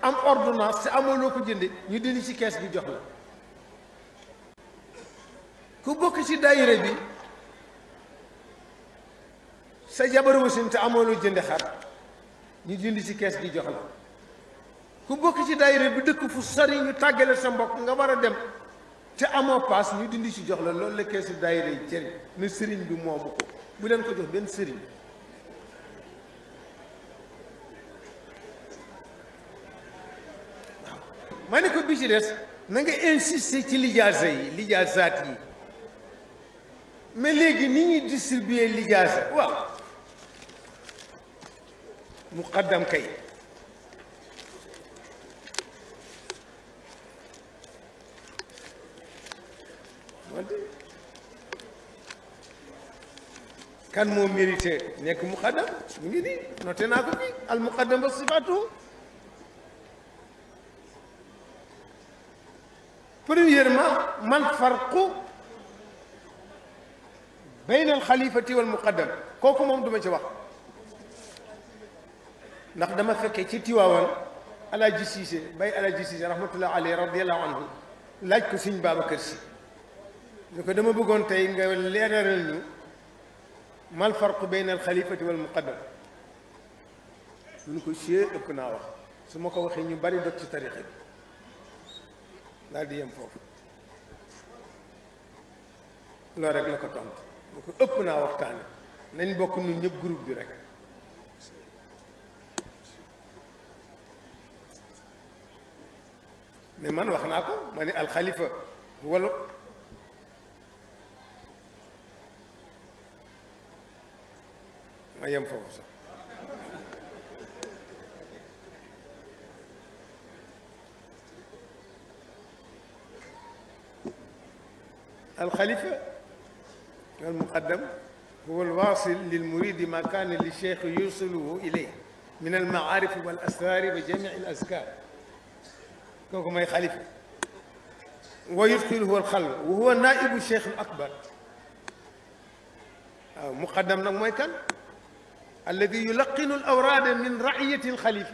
am ordonnance te amoo loo ko jënde ñu dindi ci kees bi jox la ku bokk ci daayira bi sa jabar wasin te amoo loo jënde xar ñu dindi ci kees gi jox la ku bokk ci daayira bi dëkk fu sori ñu tàggale sa mbokk nga war a dem te amoo paas ñu dindi ci jox la loolu la keesu daayira yi jëriñ ne sëriñ bi moomu ko bu leen ko jox benn sëriñ waaw ma ne ko bi ci des na nga insister ci lijaasa yi lijaasaat yi mais léegi ni ñuy distribuer lijaasa waaw muqaddam kay kan moo mérité nekk muqaddam mu ngi nii noté naa ko fii al muqaddam ba sifaatu premièrement man farqu bayna al xalifati wal muqaddam kooku moom duma ci wax ndax dama fekkee ci Tiwaawan Alaaji Siise bay Alaaji Siise rahmatullah alayhi radiallahu anhu laaj ko Sëñ Babacar Si ñu ko dama bëggoon tey nga leeralal ñu mal farqu bayna al xalifati wal muqaddam ñu ko sie ëpp naa wax su ma ko waxee ñu bari dog ci tarixa bi daal di yem foofu loolu rek la ko tontu ñu ko ëpp naa waxtaane nañ bokk ñun ñëpp groupe bi rek mais man wax naa ko ma ne alxalifa wala ma yem foofu sax الخليفة المقدم هو الواصل للمريد ما كان للشيخ يوصله إليه من المعارف والأسرار وجميع الأذكار كوكو ماي خليفة ويدخله الخلوة وهو نائب الشيخ الأكبر مقدم نك موي كان الذي يلقن الأوراد من رعية الخليفة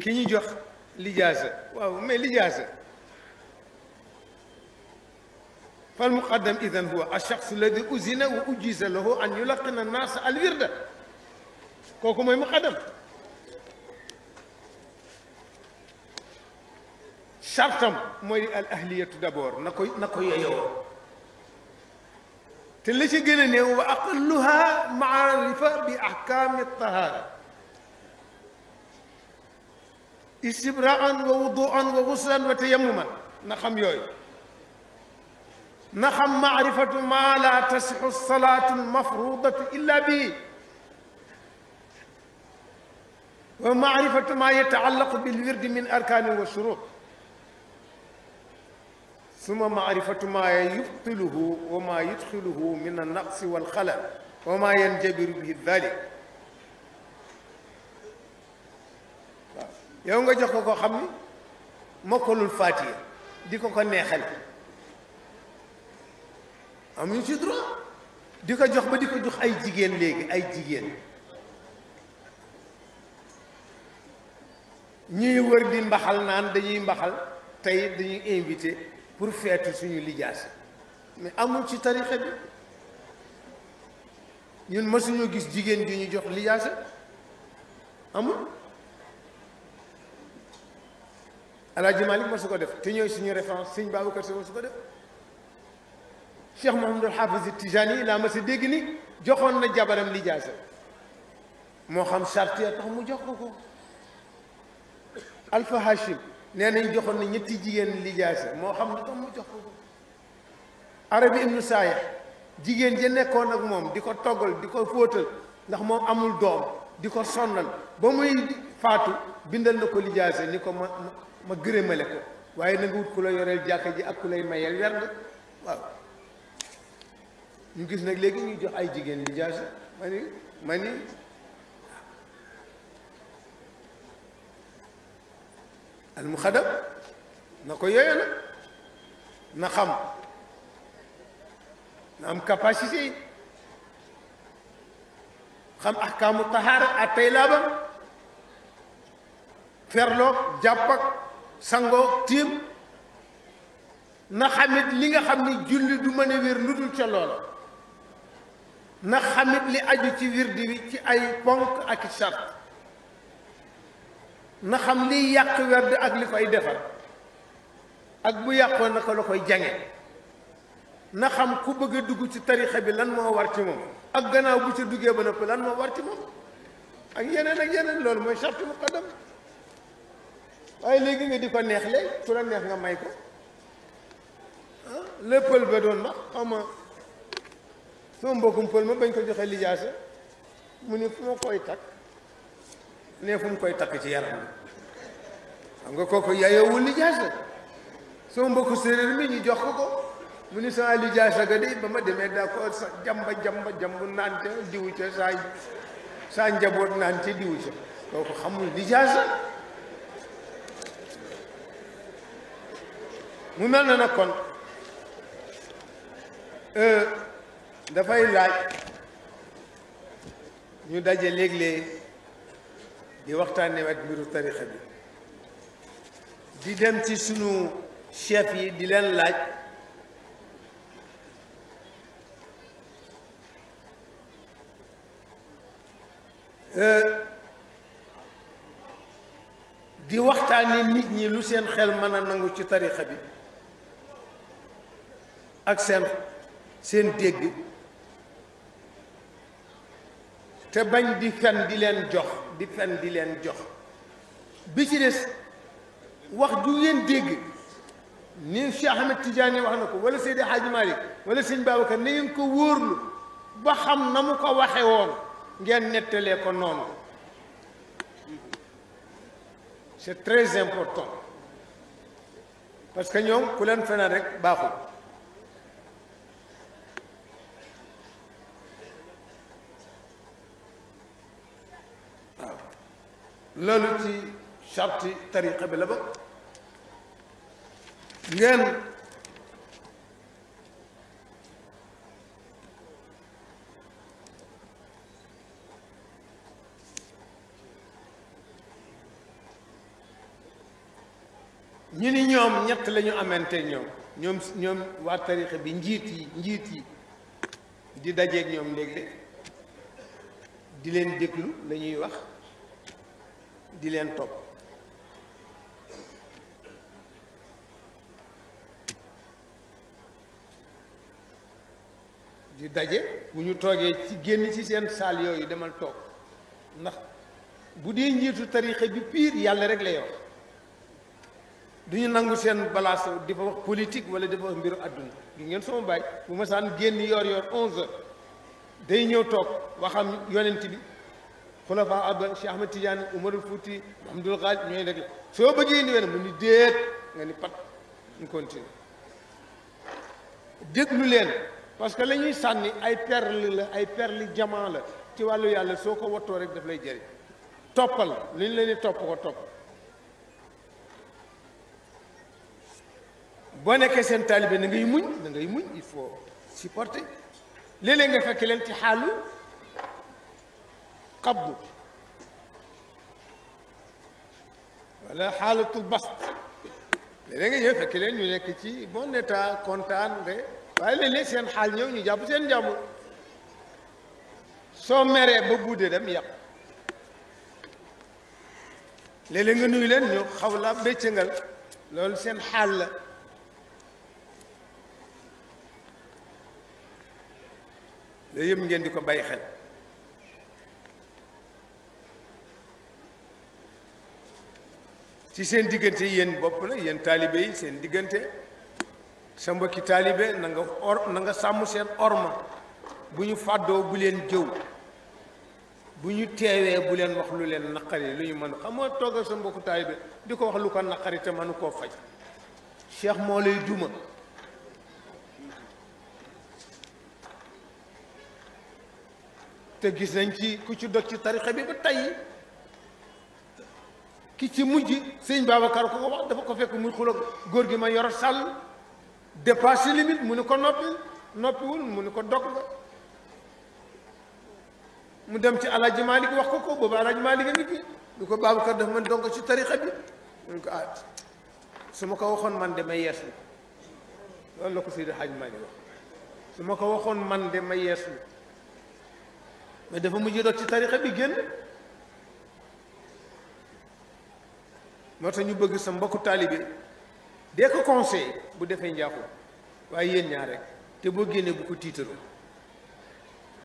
كي ني جوخ لجازة واو مي لجازة فالمقدم إذن هو الشخص الذي أذن وأجيز له أن يلقن الناس الورد كوكو موي مقدم شرطم موي الأهلية دابور نكو ييو تلي سي غينا نيو وأقلها معرفة بأحكام الطهارة استبراء ووضوءا وغسلا وتيمما نخم يوي نخم معرفة ما لا تصح الصلاة المفروضة إلا به ومعرفة ما يتعلق بالورد من أركان والشروط ثم معرفة ما يبطله وما يدخله من النقص والخلل وما ينجبر به ذلك yow nga jox ko xam ni mokkalul Faatiha di ko neexal amuñu ci droit di ko jox ba di ko jox ay jigéen léegi ay jigéen ñuy wër di mbaxal naan dañuy mbaxal tey dañuy invité pour feetu suñu lijaas mais amul ci tarixa bi ñun mësuñu gis jigéen ju ñu jox lijaasa amul Alaaji Malik ma su ko def te ñooy suñu référence Sëñ Babacar Si ma su ko def Cheikh Mouhamadul Hafiz Tijani laa ma sa dégg ni joxoon na jabaram lijaasa moo xam charte ya tax mu jox ko Alpha Hachim nee nañ joxoon na ñetti jigéen lijaasa moo xam lu tax mu jox ko Arabi Ibnu Saayih jigéen ja nekkoon ak moom di ko toggal di ko fóotal ndax moom amul doom di ko sonnal ba muy faatu bindal na ko lijaasa ni ko ma gërëmale ko waaye na nga wut ku la yoreel jàkka ji ak ku lay mayel werd waaw ñu gis nag léegi ñuy jox ay jigéen lijaasa ma ni al muxadam na ko yooyo nag na xam na am capacité yi xam ahkaamu tahaara attey laabam ferloog jàpp ak sangoog tiim na xamit li nga xam ni julli du mën a wér lu dul ca loola na xamit li aju ci wirdi wi ci ay ponk ak i sart na xam liy yàq werd ak li koy defar ak bu yàqoo naka la koy jange na xam ku bëgg a dugg ci tarixa bi lan moo war ci moom ak gannaaw bu ca duggee ba noppi lan moo war ci moom ak yeneen loolu mooy sartu muqaddam waaye léegi nga di ko neex léegi ku la neex nga may ko le pël ba doon wax xaw ma sama mbokkum pël ma bañ ko joxe lijaasa mu ne fu ma koy takk ne fu mu koy takk ci yaram xam nga kooku yayoowul lijaasa sama mbokku séeréer mi ñu jox ko mu ni sama lijaasa ga de ba ma demee daa ko sa jamb naan ca diwu ca saa njaboot naan ca diwu ca kooku xamul lijaasa mu mel na nag kon dafay laaj ñu daje léeg-léeg di waxtaanee ak mbiru tarixa bi di dem ci sunu chef yi di leen laaj di waxtaanee nit ñi lu seen xel mën a nangu ci tarixa bi ak seen dégg te bañ di fen di leen jox bi ci des wax ju ngeen dégg ni Cheikh Ahmed Tidiane wax na ko wala Seydi Hadji Malick wala Sëñ Babacar na ngeen ko wóorlu ba xam na mu ko waxe woon ngeen nettalee ko noonu c'est très important parce que ñoom ku leen fenal rek baaxul waaw loolu ci charti tariqa bi la ba ngeen ñu ni ñoom ñett la ñu amante ñoom waa tarixa bi njiit yi di dajeeg ñoom léeg-léeg di leen déglu la ñuy wax di leen topp di daje bu ñu toogee ci génn ci seen saal yooyu demal toog ndax bu dee njiitu tarixa bi piir yàlla rek lay wax duñu nangu seen balaas di fa wax politique wala di fa wax mbiru àdduna gi ngeen sama baay bu ma saan génn yor 11h day ñëw toog waxam yonent bi xulafa abba Cheikh Ahmed Tidiane Umarul Fouti Abdul Ghali ñooy rek la soo bëggee indi wenn mu ni déet nga ni pat ñu continue déglu leen parce que la ñuy sànni ay perle diamant la ci wàllu yàlla soo ko wattoo rek daf lay jëriñ toppal li ñu la ni topp ko topp boo nekkee seen taalibe na ngay muñ il faut supporter léeg-léeg nga fekk leen ci xaalu qabdu wala xaalatul bast léeg-léeg nga ñëw fekk leen ñu nekk ci bon état kontaan de waaye léeg-léeg seen xaal ñëw ñu jàpp seen jàmm soo meree ba buudee dem yàq léeg-léeg nga nuyu leen ñu xaw la béccangal loolu seen xaal la loolu yëpp ngeen di ko bàyyi xel ci seen diggante yéen bopp la yéen taalibe yi seen diggante sa mbokki taalibe na nga sàmm seen orma bu ñu fàddoo bu leen jëw bu ñu teewee bu leen wax lu leen naqari lu ñu mën xam nga toogal sa mbokku taalibe di ko wax lu ko naqari te mënu koo faj cheikh moo lay duma te gis nañ ci ku ci dog ci tarixa bi ba tey ki ci mujj sëñ Babacar ko wax dafa ko fekk muy xuloo góor gi ma yor sàll dépassé limite mu ni ko noppiwul mu ni ko dog nga mu dem ci Alaaji Malik wax ko boobu Alaaji Malik a ngi fi lu ko Babacar daf man donc ci tarixa bi mun ko su ma ko waxoon man de ma yeesu loolu la ko Seydi Hadj Malick wax su ma ko waxoon man de ma yeesu mais dafa mujj doot ci tarixa bi génn moo tax ñu bëgg sa mbokku taalibe dee ko conseil bu defee njaaxu waaye yéen ñaar rek te boo génnee bu ko tiitaroo